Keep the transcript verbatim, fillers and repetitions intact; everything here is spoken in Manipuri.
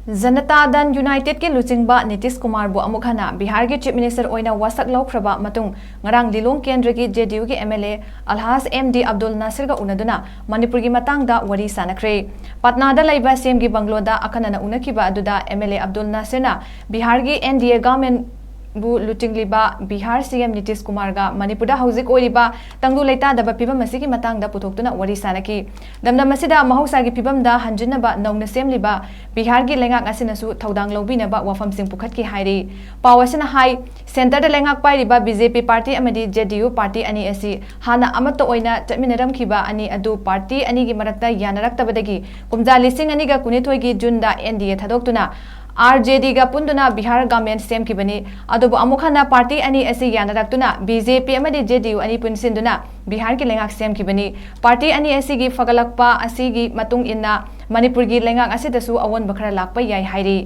ꯖꯅꯇꯥ ꯗꯟ ꯌꯨꯅꯥꯏꯇꯦꯗꯀꯤ ꯂꯨꯆꯤꯡꯕ ꯅꯤꯇꯤꯁ ꯀꯨꯃꯥꯔꯕꯨ ꯑꯃꯨꯛ ꯍꯟꯅ ꯕꯤꯍꯥꯔꯒꯤ ꯆꯤꯐ ꯃꯤꯅꯤꯁꯇꯔ ꯑꯣꯏꯅ ꯋꯥꯁꯛ ꯂꯧꯈ꯭ꯔꯕ ꯃꯇꯨꯡ, ꯉꯔꯥꯡ ꯂꯤꯂꯣꯡ ꯀꯦꯟꯗ꯭ꯔꯒꯤ ꯖꯦ ꯗꯤ ꯌꯨꯒꯤ M L A Alhaj M D Abdul ꯅꯥꯁꯤꯔꯒ ꯎꯅꯗꯨꯅ ꯃꯅꯤꯄꯨꯔꯒꯤ ꯃꯇꯥꯡꯗ ꯋꯥꯔꯤ ꯁꯥꯅꯈ꯭ꯔꯦ꯫ ꯄꯠꯅꯥꯗ ꯂꯩꯕ ꯁꯤ ꯑꯦꯝꯒꯤ ꯕꯪꯒ꯭ꯂꯣꯗ ꯑꯈꯟꯅꯅ ꯎꯅꯈꯤꯕ ꯑꯗꯨꯗ ꯑꯦꯝ ꯑꯦꯜ ꯑꯦ ꯑꯕꯗꯨꯜ ꯅꯥꯁꯤꯔꯅ ꯕꯤꯍꯥꯔꯒꯤ ꯑꯦꯟ ꯗꯤ ꯑꯦ ꯒꯚꯔꯟꯃꯦꯟꯠ ꯕꯨ ꯂꯨꯆꯤꯡꯂꯤꯕ ꯕꯤꯍꯥꯔ ꯁꯤ ꯑꯦꯝ ꯅꯤꯇꯤꯁ ꯀꯨꯃꯥꯔꯒ ꯃꯅꯤꯄꯨꯔꯗ ꯍꯧꯖꯤꯛ ꯑꯣꯏꯔꯤꯕ ꯇꯪꯗꯨ ꯂꯩꯇꯥꯗꯕ ꯐꯤꯕꯝ ꯑꯁꯤꯒꯤ ꯃꯇꯥꯡꯗ ꯄꯨꯊꯣꯛꯇꯨꯅ ꯋꯥꯔꯤ ꯁꯥꯅꯈꯤ꯫ ꯂꯝꯗꯝ ꯑꯁꯤꯗ ꯃꯍꯧꯁꯥꯒꯤ ꯐꯤꯕꯝꯗ ꯍꯟꯖꯤꯟꯅꯕ ꯅꯧꯅ ꯁꯦꯝꯂꯤꯕ ꯕꯤꯍꯥꯔꯒꯤ ꯂꯩꯉꯥꯛ ꯑꯁꯤꯅꯁꯨ ꯊꯧꯗꯥꯡ ꯂꯧꯕꯤꯅꯕ ꯋꯥꯐꯝꯁꯤꯡ ꯄꯨꯈꯠꯈꯤ ꯍꯥꯏꯔꯤ꯫ ꯄꯥꯎ ꯑꯁꯤꯅ ꯍꯥꯏ, ꯁꯦꯟꯇꯔꯗ ꯂꯩꯉꯥꯛ ꯄꯥꯏꯔꯤꯕ ꯕꯤ ꯖꯦ ꯄꯤ ꯄꯥꯔꯇꯤ ꯑꯃꯗꯤ ꯖꯦ ꯗꯤ ꯌꯨ ꯄꯥꯔꯇꯤ ꯑꯅꯤ ꯑꯁꯤ ꯍꯥꯟꯅ ꯑꯃꯠꯇ ꯑꯣꯏꯅ ꯆꯠꯃꯤꯟꯅꯔꯝꯈꯤꯕ ꯑꯅꯤ ꯑꯗꯨ ꯄꯥꯔꯇꯤ ꯑꯅꯤꯒꯤ ꯃꯔꯛꯇ ꯌꯥꯅꯔꯛꯇꯕꯗꯒꯤ ꯀꯨꯝꯖꯥ ꯂꯤꯁꯤꯡ ꯑꯅꯤꯒ ꯀꯨꯟꯅꯤꯊꯣꯏꯒꯤ ꯖꯨꯟꯗ ꯑꯦꯟ ꯗꯤ ꯑꯦ ꯊꯥꯗꯣꯛꯇꯨꯅ ꯑꯥꯔ ꯖꯦ ꯗꯤꯒ ꯄꯨꯟꯗꯨꯅ ꯕꯤꯍꯥꯔ ꯒꯚꯔꯟꯃꯦꯟꯠ ꯁꯦꯝꯈꯤꯕꯅꯤ꯫ ꯑꯗꯨꯕꯨ ꯑꯃꯨꯛ ꯍꯟꯅ ꯄꯥꯔꯇꯤ ꯑꯅꯤ ꯑꯁꯤ ꯌꯥꯅꯔꯛꯇꯨꯅ ꯕꯤ ꯖꯦ ꯄꯤ ꯑꯃꯗꯤ ꯖꯦ ꯗꯤ ꯌꯨ ꯑꯅꯤ ꯄꯨꯟꯁꯤꯟꯗꯨꯅ ꯕꯤꯍꯥꯔꯒꯤ ꯂꯩꯉꯥꯛ ꯁꯦꯝꯈꯤꯕꯅꯤ꯫ ꯄꯥꯔꯇꯤ ꯑꯅꯤ ꯑꯁꯤꯒꯤ ꯐꯒꯠꯂꯛꯄ ꯑꯁꯤꯒꯤ ꯃꯇꯨꯡ ꯏꯟꯅ ꯃꯅꯤꯄꯨꯔꯒꯤ ꯂꯩꯉꯥꯛ ꯑꯁꯤꯗꯁꯨ ꯑꯑꯣꯟꯕ ꯈꯔ ꯂꯥꯛꯄ ꯌꯥꯏ ꯍꯥꯏꯔꯤ꯫